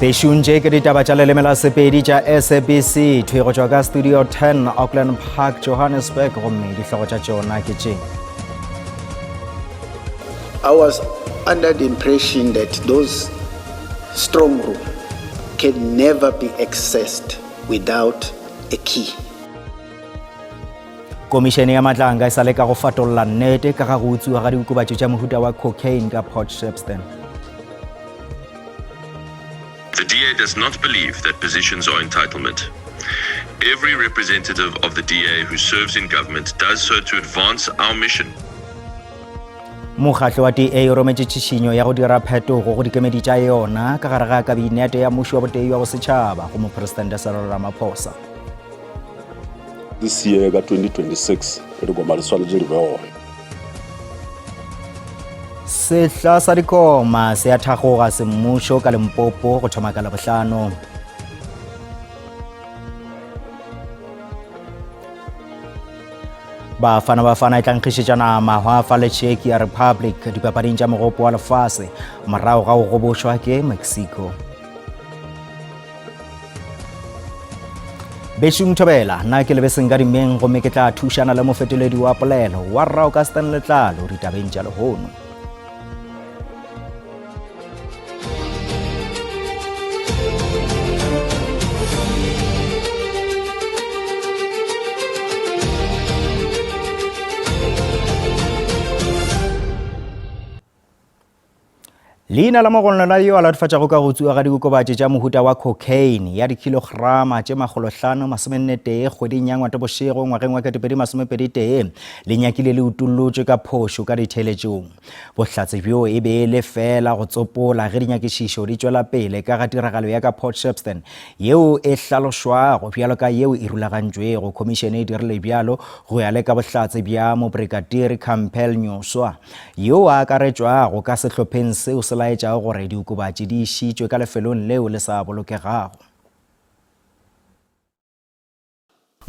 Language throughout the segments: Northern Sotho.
Bešung tše ke ditaba tša leleme la Sepedi tša SABC thwi go tšwa ka Studio 10 Auckland Park Johannesburg gomme dihlogo tša tšona ke tše. I was under the impression that those strong room can never be accessed without a key. Komišene ya Matlanga e sa leka go fatolla nnete ka ga go utswiwa ga diokobatši tša mohuta wa cocaine ka Port Shepstone. The DA does not believe that positions are entitlement. Every representative of the DA who serves in government does so to advance our mission. Mokgatlo wa DA o rometše tšhišinyo ya go dira phetogo go dikemedi tša yona ka gare ga kabinete ya mmušo wa botee wa bosetšhaba go Mopresidente Cyril Ramaphosa. This year ka 2026 dikoma di swanetše di be gona. Sehla sa dikoma se a thagoga semmušo ka Limpopo go thoma ka Labohlano. Bafana Bafana e tla nkgišetšana mahwafa le Czechia Republic dipapading tša mogopo wa lefase morago ga go gobošwa ke Mexico. Bešung Thobela, nna ke lebeseng ka dimeng gomme ke tla thušana le mofetoledi wa polelo wa rrao ka Stan Letlalo ditabeng tša lehono. Leina la mogononelwa yo a latofatšago ka go tsuwa ga diokobatši tša mohuta wa cocaine ya dikhilograma tše makgolohlano masomennetee kgweding ya Ngwatobošego ngwageng wa 2021 le nyakile le utollotšwe ka phošo ka ditheeletšong. Bohlatse bjo e be e le feela go tsopola ge dinyakišišo di tšwela pele ka ga tiragalo ya ka Port Shepstone yeo e hlalošwago bjalo ka yeo e rulagantšwego. Khomišene e dirile bjalo go ya le ka bohlatse bja Mobrigadier Campbell Nyuswa yo a akaretšwago ka sehlopheng seo se laetšago gore diokobatši di išitšwe ka lefelong leo le sa bolokegago.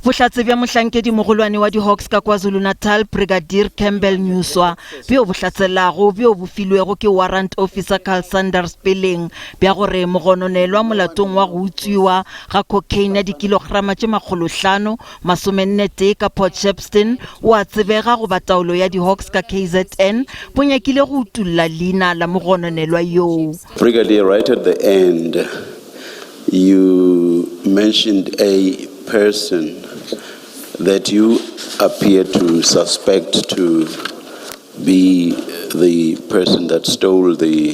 Bohlatse bja mohlankedi-mogolwane wa di-Hawks ka KwaZulu-Natal, Brigadier Campbell Nyuswa, bjo bo hlatselago bjo bo filwego ke Warrant Officer Carl Sanders peleng bja gore mogononelwa molatong wa go utswiwa ga cocaine ya dikilograma tše makgolohlano 41 ka Port Shepstone o a tsebega goba taolo ya di-Hawks ka KZN bo nyakile go utolla leina la mogononelwa yoo. Brigadier, right at the end, you mentioned a person that you appear to suspect to be the person that stole the,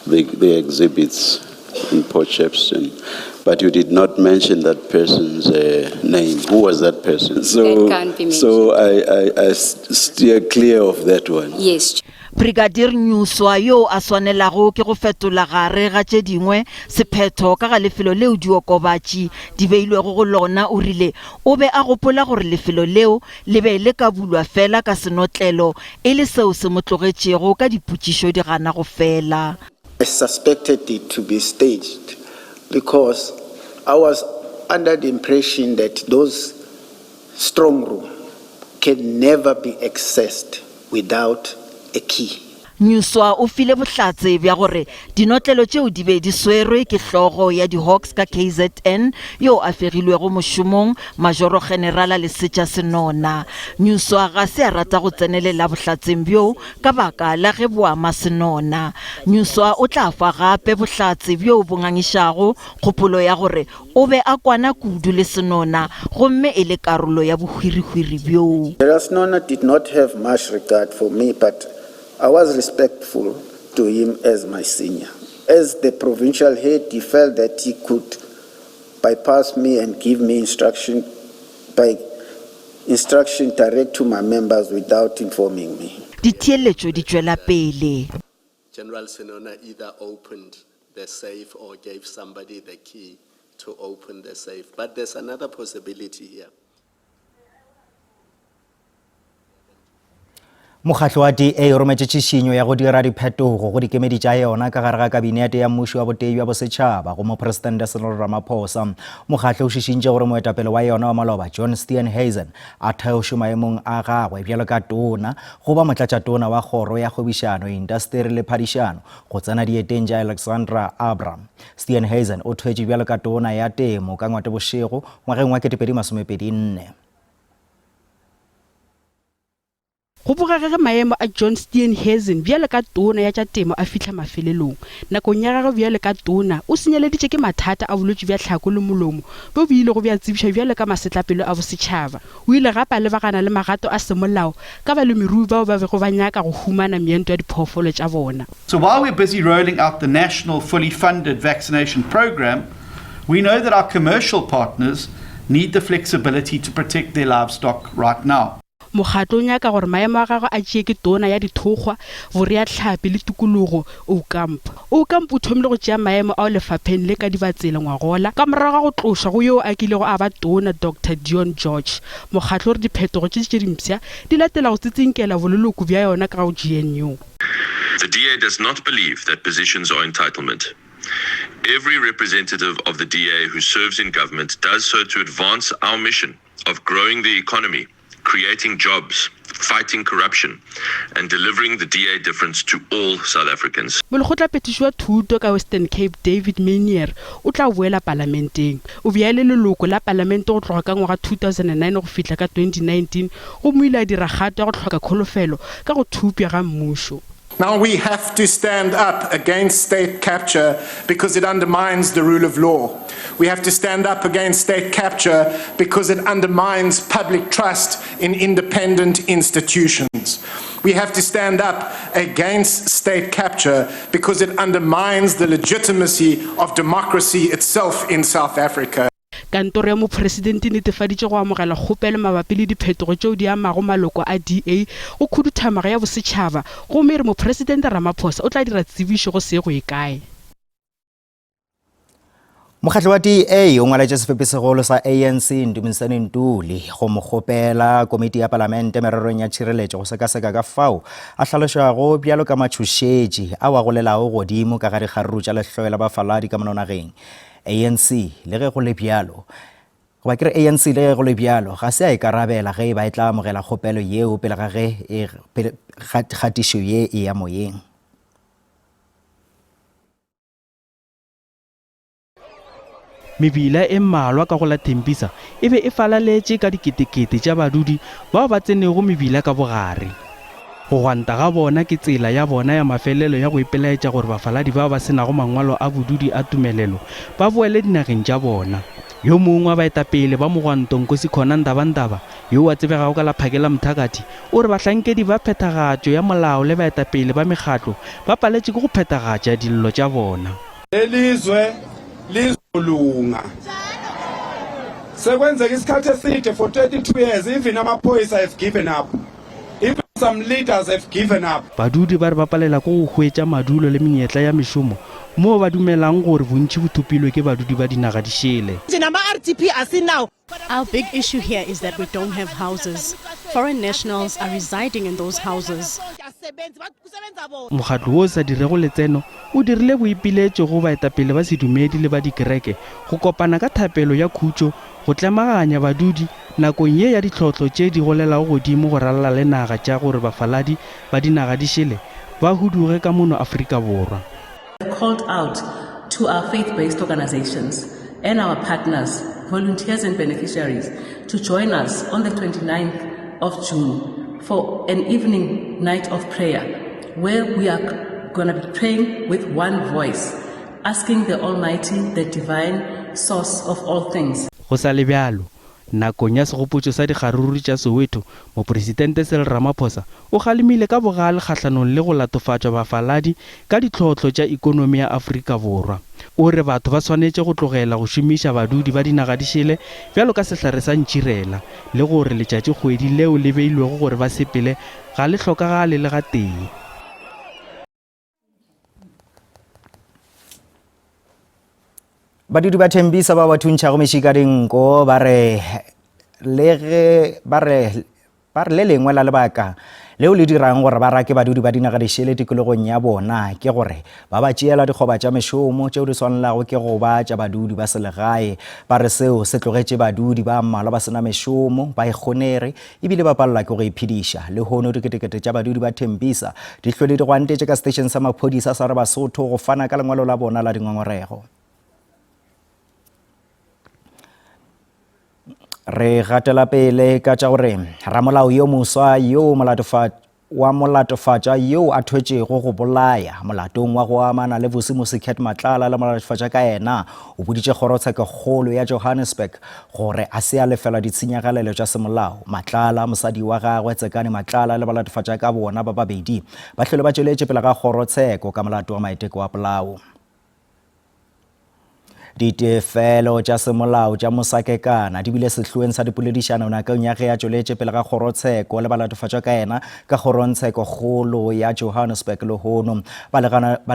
the, the exhibits in Port Shepstone, but you did not mention that person's uh, name. Who was that person? So, That can't be so I, I, I steer clear of that one. Yes. Brigadier Nyuswa yo a swanelago ke go fetola gare ga tše dingwe sephetho ka ga lefelo leo diokobatši di beilwego go lona o rile o be a gopola gore lefelo leo le be le ka bulwa fela ka senotlelo e le seo se mo tlogetšego ka dipotšišo di gana go fela. I suspected it to be staged because I was under the impression that those strong room can never be accessed without a key. Nyuswa o file bohlatse bja gore dinotlelo tšeo di be di swerwe ke hlogo ya di-Hawks ka KZN yo a fegilwego mošomong, Majoro-Generala Lesetša Senona. Nyuswa ga se a rata go tsenelela bohlatseng bjoo ka baka la ge bo ama Senona. Nyuswa o tla fa gape bohlatse bjo bo ngangišago kgopolo ya gore o be a kwana kudu le Senona gomme e le karolo ya bohwirihwiri bjoo. General Senona did not have much regard for me but I was respectful to him as my senior. As the provincial head he felt that he could bypass me and give me instruction by instruction direct to my members without informing me. Ditheeletšo di tšwela pele. General Senona either opened the safe or gave somebody the key to open the safe. But there's another possibility here. Mokgatlo wa DA o rometše tšhišinyo ya go dira diphetogo go dikemedi tša yona ka gare ga kabinete ya mmušo wa botee bja bosetšhaba go Mopresidente Cyril Ramaphosa. Mokgatlo o šišintše gore moetapele wa yona wa maloba John Steenhuisen a theošwe maemong a gagwe bjalo ka tona goba motlatšatona wa kgoro ya kgwebišano, intasteri le phadišano go tsena dieteng tša Alexandra Abram. Steenhuisen o thwetšwe bjalo ka tona ya temo ka Ngwatebošego ngwageng wa 2024. Go bogega ge maemo a John Steenhuisen bjalo ka Tona ya tša Temo a fihla mafelelong. Nakong ya gagwe bjalo ka Tona, o senyeleditše ke mathata a bolwetši bja tlhako le molomo bjo bo ilego bja tsebišwa bjalo ka masetlapelo a bosetšhaba. O ile gape a lebagana le magato a semolao ka balemirui bao ba bego ba nyaka go humana meento ya diphoofolo tša bona. So while we're busy rolling out the national fully funded vaccination programme, we know that our commercial partners need the flexibility to protect their livestock right now. Mokgatlo o nyaka gore maemo a gagwe a tšee ke Tona ya Dithokgwa, Boreahlapi le Tikologo, Aucamp. Aucamp o thomile go tšea maemo ao lefapheng le ka Dibatsela ngwagola ka morago ga go tlošwa go yoo a kilego a ba Tona Doctor Dion George. Mokgatlo o re diphetogo tše tše dimpsha di latela go tsitsinkela boleloko bja yona ka go GNU. The DA does not believe that positions are entitlement. Every representative of the DA who serves in government does so to advance our mission of growing the economy, creating jobs, fighting corruption and delivering the DA difference to all South Africans. Molekgotlaphethiši wa Thuto ka Western Cape David Maynier o tla boela palamenteng. O be a le leloko la palamente go tloga ka ngwaga 2009 go fihla ka 2019 gomme o ile a dira kgato ya go hloka kholofelo ka go thupja ga mmušo. Now we have to stand up against state capture because it undermines the rule of law. We have to stand up against state capture because it undermines public trust in independent institutions. We have to stand up against state capture because it undermines the legitimacy of democracy itself in South Africa. Kantoro ya Mopresidente e netefaditše go amogela kgopelo mabapi le diphetogo tšeo di amago maloko a DA go Khuduthamaga ya Bosetšhaba gomme e re Mopresidente Ramaphosa o tla dira tsebišo go se go ye kae. Mokgatlo wa DA o ngwaletše sefepi-segolo sa ANC Ndumisani Ntuli go mo kgopela komiti ya palamente mererong ya tšhireletšo go sekaseka ka fao a hlalošwago bjalo ka matšhošetši ao a golelago godimo ka ga dikgaruru tša lehloyo la bafaladi ka mono nageng. ANC, le ge go le bjalo, goba ke re ANC le ge go le bjalo, ga se ya ikarabela ge e ba e tla amogela kgopelo yeo pele ga ge e, pele ga kgatišo ye e ya moyeng. Mebila e mmalwa ka go la Tembisa e be e falaletše ka diketekete tša badudi bao ba tsenego mebila ka bogare. Go gwanta ga bona ke tsela ya bona ya mafelelo ya go ipelaetša gore bafaladi bao ba se nago mangwalo a bodudi a tumelelo ba boele dinageng tša bona. Yo mongwe wa baetapele ba mogwanto, Nkosikhona Ndabandaba, yo a tsebegago ka la Phakela Mthakathi, o re bahlankedi ba phethagatšo ya molao le baetapele ba mekgatlo ba paletše ke go phethagatša dillo tša bona. Lelizwe lizolunga. Sekwenzeka isikhathi eside for 32 years even amaphoyisa have given up. Even some leaders have given up. Badudi ba re ba palela ke go hwetša madulo le menyetla ya mešomo moo ba dumelang gore bontši bo thopilwe ke badudi ba dinaga di šele. Our big issue here is that we don't have houses. Foreign nationals are residing in those houses. Mokgatlo wo o sa dirego letseno o dirile boipiletšo go baetapele ba sedumedi le ba dikereke go kopana ka thapelo ya khutšo go tlemaganya badudi Nakong ye ya ditlhohlo tše di golelago godimo go ralala le naga tša gore bafaladi ba dinaga di šele ba huduge ka mono Afrika Borwa. Called out to our faith-based organizations and our partners, volunteers and beneficiaries to join us on the 29th of June for an evening night of prayer where we are going to be praying with one voice, asking the Almighty, the divine source of all things. Go sa le bjalo, nakong ya segopotšo sa dikgaruru tša Soweto, Mopresidente Cyril Ramaphosa o kgalemile ka bogale kgahlanong le go latofatšwa bafaladi ka ditlhohlo tša ikonomi ya Afrika Borwa. O re batho ba swanetše go tlogela go šomiša badudi ba dinaga di šele bjalo ka sehlare sa ntširela le gore letšatšikgwedi leo le beilwego gore ba sepele ga le hlokagale le gatee. Badudi ba Thembisa ba ba thuntšhago mešika dinko ba re le ge ba re ba re le lengwe la lebaka Leo le dirang gore ba rake badudi ba dinaga dišele tikologong ya bona ke gore ba ba tšeela dikgoba tša mešomo tšeo di swanelago ke go ba tša badudi ba selegae. Ba re seo se tlogetše badudi ba mmalwa ba se na mešomo, ba ikgonere ebile ba palelwa ke go iphediša. Lehono diketekete tša badudi ba Tembisa di hlwele di gwantetše ka setešeng sa maphodisa sa Rebasotho go fana ka lengwalo la bona la dingongorego. Re gatela pele ka tša gore ramolao yo moswa yo wa molatofatša yo a thwetšego go bolaya molatong wa go amana le Vusi Musicat Matlala le molatofatša ka yena o boditše kgorotshekokgolo ya Johannesburg gore a se a lefela ditshenyagalelo tša semolao. Matlala, mosadi wa gagwe Tsekane Matlala le balatofatša ka bona ba babedi ba hlwele ba tšweletše pele ga kgorotsheko ka molato wa maiteko a polao. Ditefelo tša semolao tša Mosakekana di bile sehloeng sa dipoledišano nakong ya ge a tšweletše pele ga kgorotsheko le balatofatšwa ka yena ka kgorongtshekokgolo ya Johannesburg lehono. Ba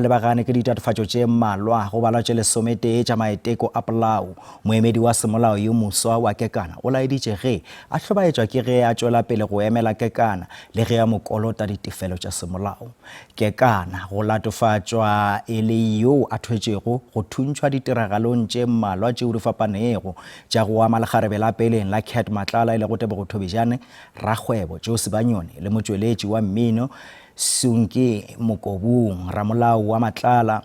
lebagane ke ditatofatšo tše mmalwa go balwa tše lesometee tša maiteko a polao. Moemedi wa semolao yo moswa wa Kekana o laeditše ge a hlobaetšwa ke ge a tšwela pele go emela Kekana le ge a mo kolota ditefelo tša semolao. Kekana go latofatšwa e le yoo a thwetšego go thuntšhwa ditiragalong tše mmalwa tšeo di fapanego tša go ama lekgarebe la peleng la Cat Matlala e lego Tebogo Thobejane, rakgwebo Joe Sibanyoni le motšweletši wa mmino Sunki Mokobung. Ramolao wa Matlala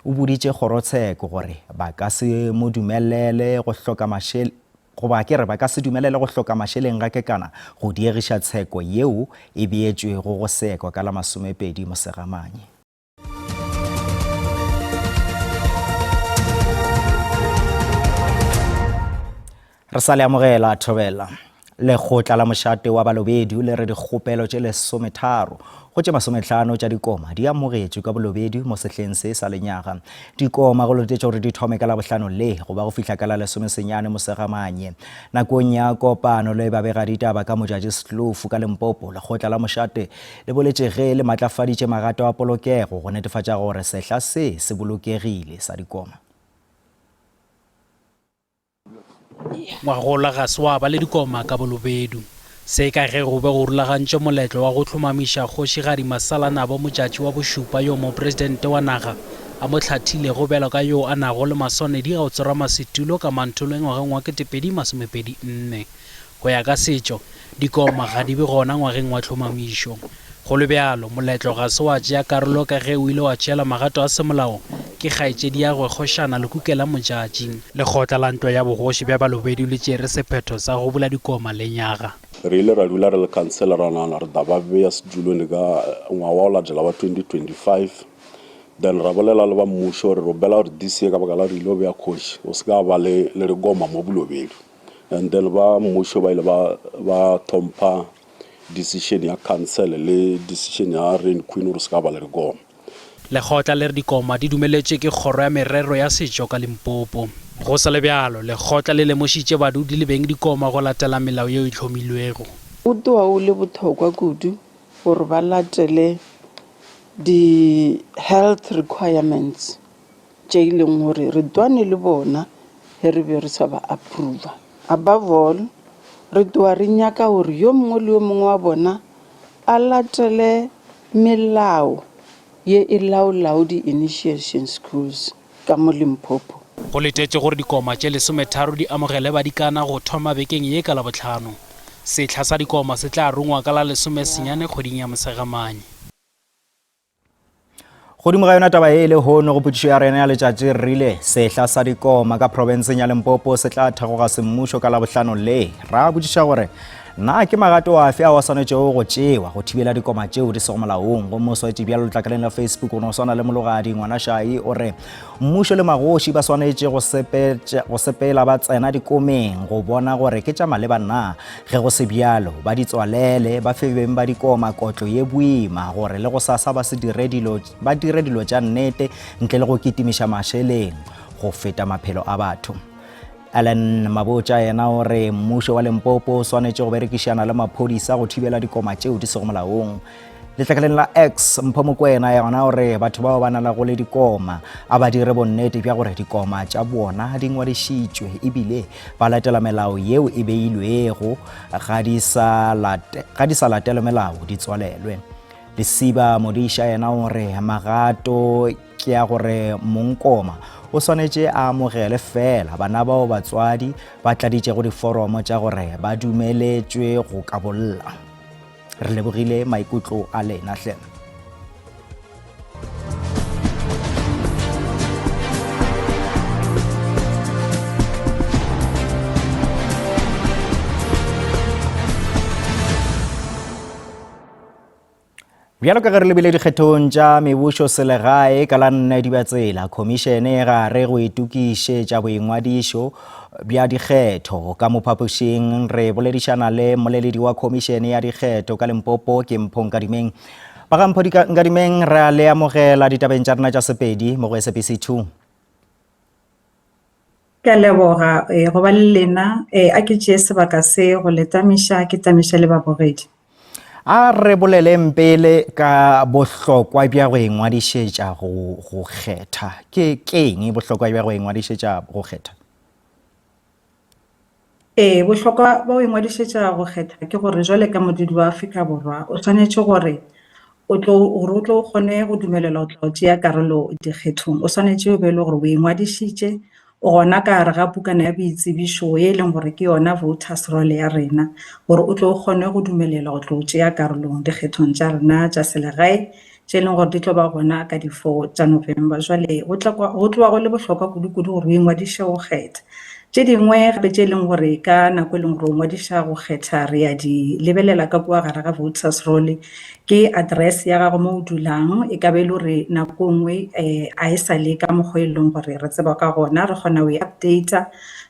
o boditše kgorotsheko gore ba ka se mo dumelele go hloka Goba ke re ba ka se dumelele go hloka mašeleng ga Kekana go diegiša tsheko yeo e beetšwego go sekwa ka la masomepedi Mosegamanye. Re sa le amogela thobela. Lekgotla la mošate wa Balobedu le re dikgopelo tše lesometharo go tše masomehlano tša dikoma di amogetšwe ka Bolobedu mo sehleng se sa lenyaga. Dikoma go letetšwe gore di thome ka Labohlano le go ba go fihla ka la lesomesenyane Mosegamanye. Nakong ya kopano le babegaditaba ka Modjadji Sloof ka Limpopo, lekgotla la mošate le boletše ge le matlafaditše magato a polokego go netefatša gore sehla se se bolokegile sa dikoma. Ngwagola ga se wa ba le dikoma ka Bolobedu. Se ka ge go be go rulagantšwe moletlo wa go hlomamiša Kgošigadi Masalanabo Modjadji wa bošupa yo mopresidente wa naga a mo hlathilego bjalo ka yo a nago le maswanedi a go tsorama setulo ka mantholong ngwageng wa 2024. Go ya ka setšo, dikoma ga di be gona ngwageng wa tlhomamišo. Go le bjalo, moletlo ga se wa tšea karolo ka ge o ile wa tšeelwa magato a semolao ke kgaetšediagwe Kgošana Lekukela Modjadji. Lekgotla la Ntlo ya Bogoši bja Balobedu le tšere sephetho sa go bula dikoma lenyaga. Re ile ra dula re le khansele ra nagana re tla ba beya sedulong ka ngwaga wa go latela wa 2025 then ra bolela le ba mmušo gore re bela gore this year ka baka la gore re ile go beya kgoši go se ka ba le le dikoma mo Bolobedu. And then ba mmušo ba ile ba ba thompha decision ya council le decision ya rain queen gore se ka ba le dikoma. Lekgotla le re dikoma di dumeletšwe ke Kgoro ya Merero ya Setšo ka Limpopo. Go sa le bjalo, lekgotla le lemošitše badudi le beng dikoma go latela melao yeo e hlomilwego. O tloga o le bohlokwa kudu gore ba latele di-health requirements tše e leng gore re twane le bona ge re be re sa ba approva. Above all, re tloga re nyaka gore yo mongwe le yo mongwe wa bona a latele melao ye e laolago di-initiation schools ka mo Limpopo. Go letetšwe gore dikoma tše lesometharo di amogele badikana go thoma bekeng ye ka Labohlano. Sehla sa dikoma se tla rungwa ka la lesomesenyane kgweding ya Mosegamanye. Godimo ga yona taba ye e lehono go potšišo ya rena ya letšatši re rile sehla sa dikoma ka profenseng ya Limpopo se tla thegoga semmušo ka Labohlano le. Ra botšiša gore na ke magato afe ao a swanetšego go tšewa go thibela dikoma tšeo di sego molaong. Gomme o swaetše bjalo letlakaleng la Facebook go no swana le Mologadi Ngwanašai o re mmušo le magoši ba swanetše go sepela ba tsena dikomeng go bona gore ke tša maleba na. Ge go se bjalo, ba di tswalele, ba fe beng ba dikoma kotlo ye boima, gore le gosasa ba se dire dilo, ba dire dilo tša nnete ntle le go kitimiša mašeleng go feta maphelo a batho. Allen Mabotja yena o re mmušo wa Limpopo o swanetše go berekišana le maphodisa go thibela dikoma tšeo di sego molaong. Letlakaleng la X, Mpho Mokwena yona o re batho bao ba nalago le dikoma a ba dire bonnete bja gore dikoma tša bona di ngwadišitšwe ebile ba latela melao yeo e beilwego ga di sa latele melao di tswalelwe. Lesiba Modiša yena o re magato ke ya gore mongkoma o swanetše a amogele fela bana bao batswadi ba tladitšego diforomo tša gore ba dumeletšwe go ka bolla. Re lebogile maikutlo a lena hle. Bjalo ka ge re lebile dikgethong tša mebušo selegae ka la nne Dibatsela, khomišene e gare go itokišetša boingwadišo bja dikgetho. Ka mo phapošing re boledišana le mmoleledi wa khomišene ya dikgetho ka Limpopo ke Mpho Nkadimeng. Ba ga Mpho Nkadimeng re a le amogela ditabeng tša rena tša Sepedi mo go SABC 2. Ke a leboga eh, go ba le lena. Eh, a ke tšee sebaka se go le tamiša, ke tamiše le babogedi. A re boleleng pele ka bohlokwa bja go ingwadišetša go go kgetha. Ke keng bohlokwa bja go ingwadišetša go kgetha? Ee, bohlokwa bja go ingwadišetša go kgetha ke gore jwale ka modudi wa Afrika Borwa o swanetše gore o tlo gore o tlo o kgone go dumelelwa go tla go tšea karolo dikgethong, o swanetše o be e le gore o ingwadišitše, o gona ka gare ga pukana ya boitsebišo ye e leng gore ke yona voters roll ya rena, gore o tlo o kgone go dumelelwa go tlo tšea karolong dikgethong tša rena tša selegae tše e leng gore di tlo ba gona ka di-four tša November. Jwale go tla go tloga go le bohlokwa kudu-kudu gore o ingwadiše go kgetha. Tše dingwe gape tše e leng gore ka nako e leng gore o ngwadiša go kgetha re ya di lebelela ka kua gare ga voters roll ke address ya gago mo o dulang, e ka ba e le gore nako e nngwe a e sa le ka mokgwa e leng gore re tseba ka gona, re kgona go e update-a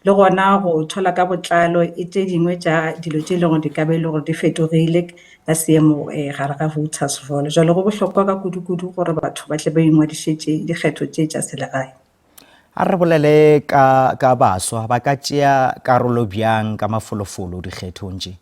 le gona go thola ka botlalo tše dingwe tša dilo tše e leng gore di ka ba e le gore di fetogile ka seemo gare ga voters roll. Jwale go bohlokwa ka kudu-kudu gore batho ba tle ba ingwadišetše dikgetho tše tša selegae. A re bolele ka, ka baswa, ba ka tšea karolo bjang ka mafolofolo dikgethong tše?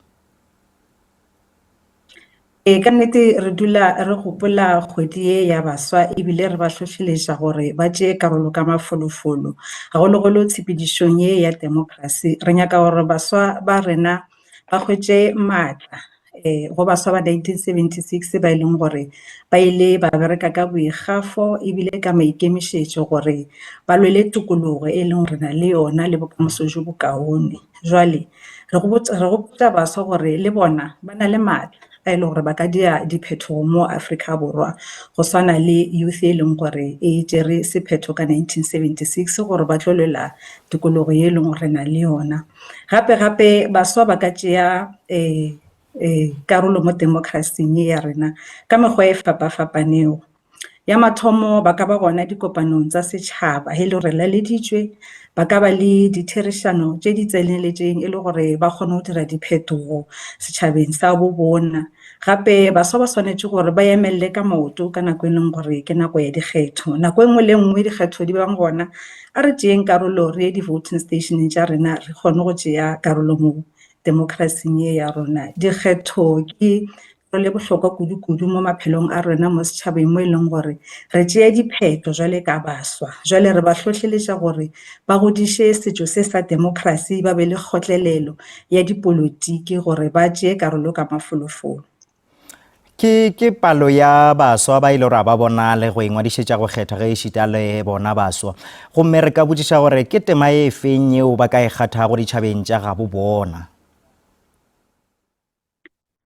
Ee, ka nnete re dula re gopola kgwedi ye ya baswa ebile re ba hlohleletša gore ba tšee karolo ka mafolofolo, gagologolo tshepedišong ye ya demokrasi. Re nyaka gore baswa ba rena ba hwetše maatla um go baswa ba 1976 ba e leng gore ba ile ba bereka ka boikgafo ebile ka maikemišetšo gore ba lwele tokologo e leng re na le yona le bokamoso jo bokaone. Jwale re gopotša baswa gore le bona ba na le maatla a e leng gore ba ka dira diphetogo mo Afrika Borwa go swana le youth e leng gore e tšere sephetho ka 1976 gore ba tlo lwela tokologo ye e leng gore re na le yona. Gape gape baswa ba ka tšea karolo mo demokrasing ye ya rena ka mekgwa e fapafapanego. Ya mathomo ba ka ba gona dikopanong tsa setšhaba e le gore laleditšwe, ba ka ba le ditherišano tše di tseneletšeng e le gore ba kgone go dira diphetogo setšhabeng sa bo bona. Gape baswa ba swanetše gore ba emelele ka maoto ka nako e leng gore ke nako ya dikgetho. Nako e nngwe le e nngwe dikgetho di bang gona, a re tšeeng karolo re ye di-voting station-eng tša rena re kgone go tšea karolo mo demokrasing ye ya rona. Dikgetho ke le bohlokwa kudu-kudu mo maphelong a rena mo setšhabeng mo e leng gore re tšea diphetho jwale ka baswa. Jwale re ba hlohleletša gore ba godiše setšo se sa demokrasi, ba be le kgotlelelo ya dipolotiki gore ba tšee karolo ka mafolofolo. Ke, ke palo ya baswa ba e le gore a ba bonale go ingwadišetša go kgetha ge ešita le bona baswa. Gomme re ka botšiša gore ke tema e feng yeo ba ka e kgathago ditšhabeng tša gabo bona?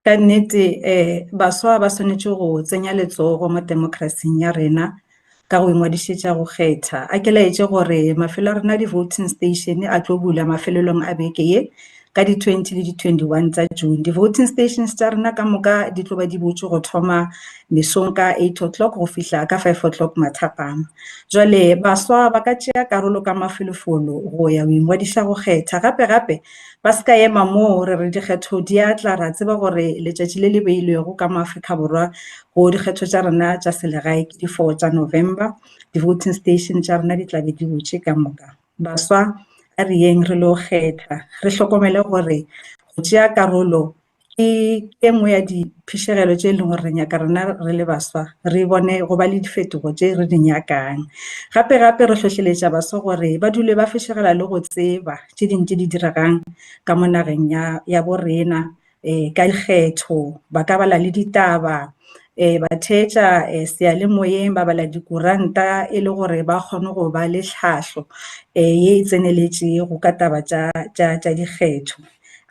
Ka nnete baswa ba swanetše go tsenya letsogo mo demokrasing ya rena ka go ingwadišetša go kgetha. A ke laetše gore mafelo a rena di-voting station a tlo bula mafelelong a beke ye ka di-twenty le di-twenty-one tša June. Di-voting stations tša rena ka moka di tlo ba di butšwe go thoma mesong ka eight o'clock go fihla ka five o'clock mathapama. Jwale baswa ba ka tšea karolo ka mafolofolo go ya go ingwadiša go kgetha. Gape-gape Ba se ka ema moo re re dikgetho di a tla, ra tseba gore letšatši le le beilwego ka mo Afrika Borwa go dikgetho tša rena tša selegae ke di 4 tša November. Di-voting station tša rena di tla be di butše ka moka. Baswa, a re yeng re lo kgetha, re hlokomele gore go tšea karolo. Ke e nngwe ya diphišegelo tše e leng gore re nyaka rena re le baswa re bone go ba le difetogo tše re di nyakang. Gape gape re hlohleletša baswa gore ba dule ba fišegela le go tseba tše dingwe tše di diregang ka mo nageng ya, ya bo rena ka dikgetho, ba ka bala le ditaba, ba theetša seyalemoyeng, ba bala dikuranta e le gore ba kgone go ba le tlhahlo ye e tseneletšego ka taba tša, tša, tša dikgetho.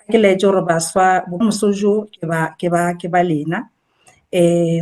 Ke laetše gore baswa bokamoso jo ke ba, ke ba, ke ba lena.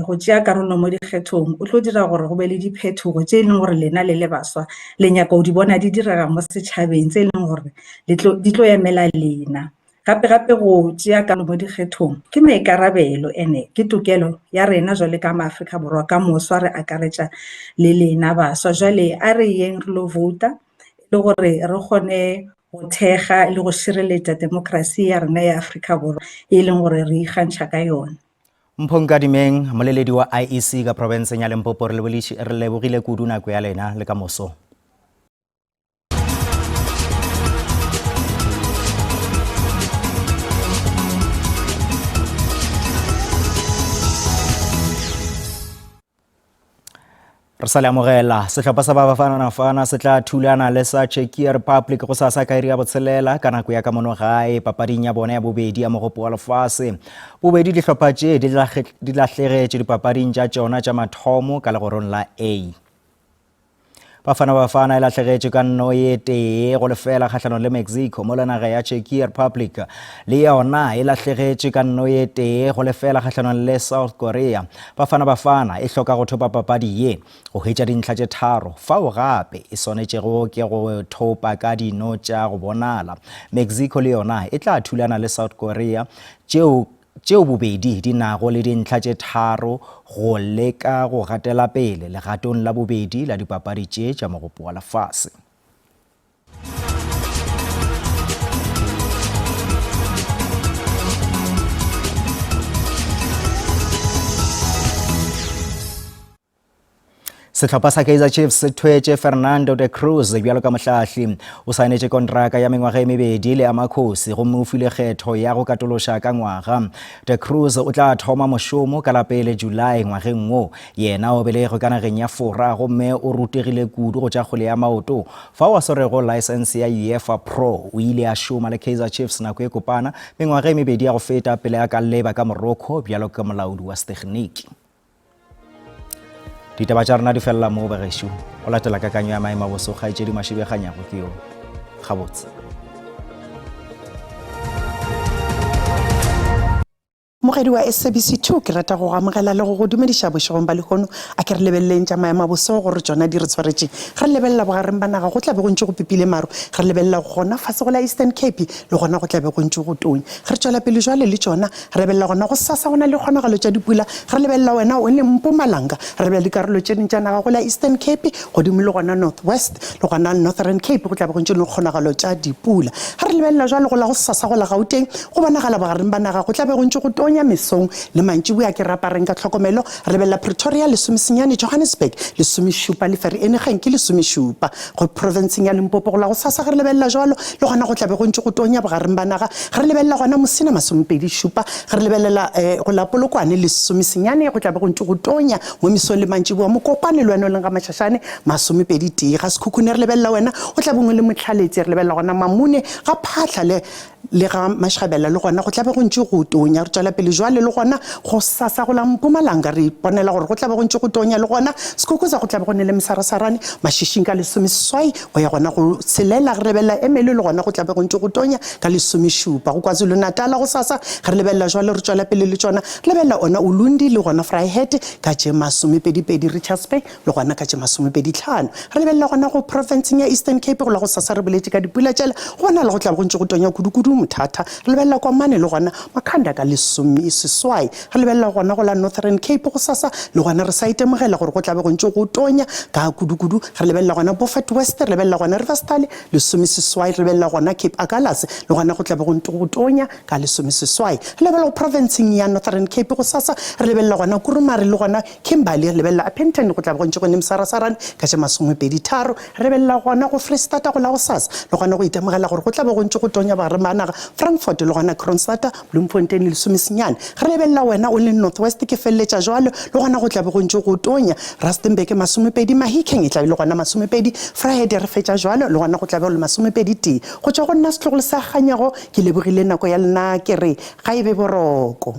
Go tšea karolo mo dikgethong o tlo dira gore go be le diphetogo tše e leng gore lena le le baswa le nyaka go di bona di direga mo setšhabeng, tse e leng gore le tlo, di tlo emela lena. Gape gape go tšea karolo mo dikgethong ke maikarabelo ene ke tokelo ya rena jwale ka maAfrika Borwa ka moswa re akaretša le lena baswa. Jwale a re yeng re lo vouta e le gore re kgone go thekga le go šireletša demokrasi ya rena ya Afrika Borwa e leng gore re ikgantšha ka yona. Mpho Nkadimeng, moleledi wa IEC ka profenseng ya Limpopo, re lebogile kudu nako ya lena le ka moso. Re sa le amogela sehlopha sa Babafanafana se tla thulana le sa Czechia Republic go sasa ka iri ya botshelela ka nako ya ka mono gae papading ya bona ya bobedi ya mogopo wa lefase. Bobedi dihlopha tše di lahlegetše dipapading tša tšona tša mathomo ka legorong la A. Bafana Bafana e lahlegetše ka nno ye tee go lefela kgahlanong le Mexico mola naga ya Czechia Republic le yona e lahlegetše ka nno ye tee go lefela kgahlanong le South Korea. Bafana Bafana e hloka go thopa papadi ye go hwetša dintlha tše tharo fao gape e swanetšego ke go thopa ka dino tša go bonala. Mexico le yona e tla thulana le South Korea tšeo tšeo bobedi di nago le dintlha tše tharo go leka go gatela pele legatong la bobedi la dipapadi tše tša Mogopo wa Lefase. Sehlopha sa Kaizer Chiefs se thwetše Fernando de Cruz bjalo ka mohlahli. O saenetše kontraka ya mengwaga e mebedi le Amakhosi gomme o filwe kgetho ya go katološa ka ngwaga. De Cruz o tla thoma mošomo ka la pele July ngwageng wo. Yena o belegwe ka nageng ya Fora gomme o rutegile kudu go tša kgwele ya maoto. Fao a swerego laesense ya UEFA Pro, o ile a šoma le Kaizer Chiefs nako e kopana mengwaga e mebedi ya go feta pele a ka leba ka Morocco bjalo ka molaodi wa setegniki. Ditaba tša rena di felela moo bagešo. Go latela kakanyo ya maemo a boso kgaetšedi Mašibeganyago ke yo. Gabotse. Mogedi wa SABC 2 ke rata go go amogela le go go dumediša bošegong ba lehono. A ke re lebeleleng tša maemo a boso gore tšona di re tshwaretšeng. Ge re lebelela bogareng ba naga go tla be go ntše go pipile maru. Ge re lebelela gona fase go la Eastern Cape le gona go tla be go ntše go tonya. Ge re tšwela pele jwale le tšona Re lebelela gona gosasa go na le kgonagalo tša dipula. Re lebelela wena o le Mpumalanga, re lebelela dikarolo tše ding tša naga go la Eastern Cape, godimo le gona North West, le gona Northern Cape go tla be go ntše le kgonagalo tša dipula. Ge re lebelela jwalo go la gosasa go la Gauteng, go bonagala bogareng ba naga go tla be go ntše go tonya mesong le mantšiboa. Ke re apareng ka tlhokomelo. Re lebelela Pretoria lesomesenyane, Johannesburg lesomešupa le Vereeniging ke lesomešupa. Go profenseng ya Limpopo go la gosasa ge re lebelela jwalo, le gona go tla be go ntše go tonya bogareng ba naga. Ge re lebelela gona Musina masomepedi-šupa, ge re lebelela go la Polokwane lesomesenyane go tla be go ntše go tonya mo mesong le mantšiboa. Mokopane le wena o leng ga Mashashane masomepedi-tee. Ga Sekhukhune re lebelela wena o tla bongwe le Mohlaletse, re lebelela gona Mamune ga Phaahla le Le ga Mašabela le gona go tla be go ntše go tonya. Re tšwela pele jwale le gona gosasa go la Mpumalanga re iponela gore go tla be go ntše go tonya le gona Skukuza go tla be go nele mesarasarane Mašišing ka lesomeseswai go ya gona go tshelela. Re lebelela Ermelo le gona go tla be go ntše go tonya ka lesomešupa. Go KwaZulu-Natala gosasa ge re lebelela jwale re tšwela pele le tšona re lebelela ona Ulundi le gona Vryheid ka tše masomepedipedi Richards Bay le gona ka tše masomepeditlhano. Re lebelela gona go profenseng ya Eastern Cape go la gosasa re boletše ka dipula tšela, go bonala go tla be go ntše go tonya kudukudu Mthatha. Re lebelela kwa mane le gona Makhanda ka lesomeseswai. Re lebelela gona go la Northern Cape gosasa le gona re sa itemogela gore go tla be go ntše go tonya ka kudukudu. Re lebelela gona Beaufort West, re lebelela gona Riversdale lesomeseswai, re lebelela gona Cape Agulhas le gona go tla be go ntše go tonya ka lesomeseswai. Re lebelela go profenseng ya Northern Cape gosasa, re lebelela gona Kurumare le gona Kimberley, re lebelela Upington go tla be go ntše go ne mosarasarane ka tše masomepedi tharo. Re lebelela gona go Freistata go la gosasa le gona go itemogela gore go tla be go ntše go tonya bogareng ba naga. naga, Frankfort le gona Kroonstad, Bloemfontein lesomesenyane. Re lebelela wena o le North West ke feleletša jwalo, le gona go tla be go ntše go tonya. Rustenburg masomepedi, Mahikeng e tla be le gona masomepedi, Vryheid re fetša jwalo, le gona go tla be go le masomepedi tee. Go tšwa go nna setlogolo sa Kganyago, ke lebogile nako ya lena ke re ga e be boroko.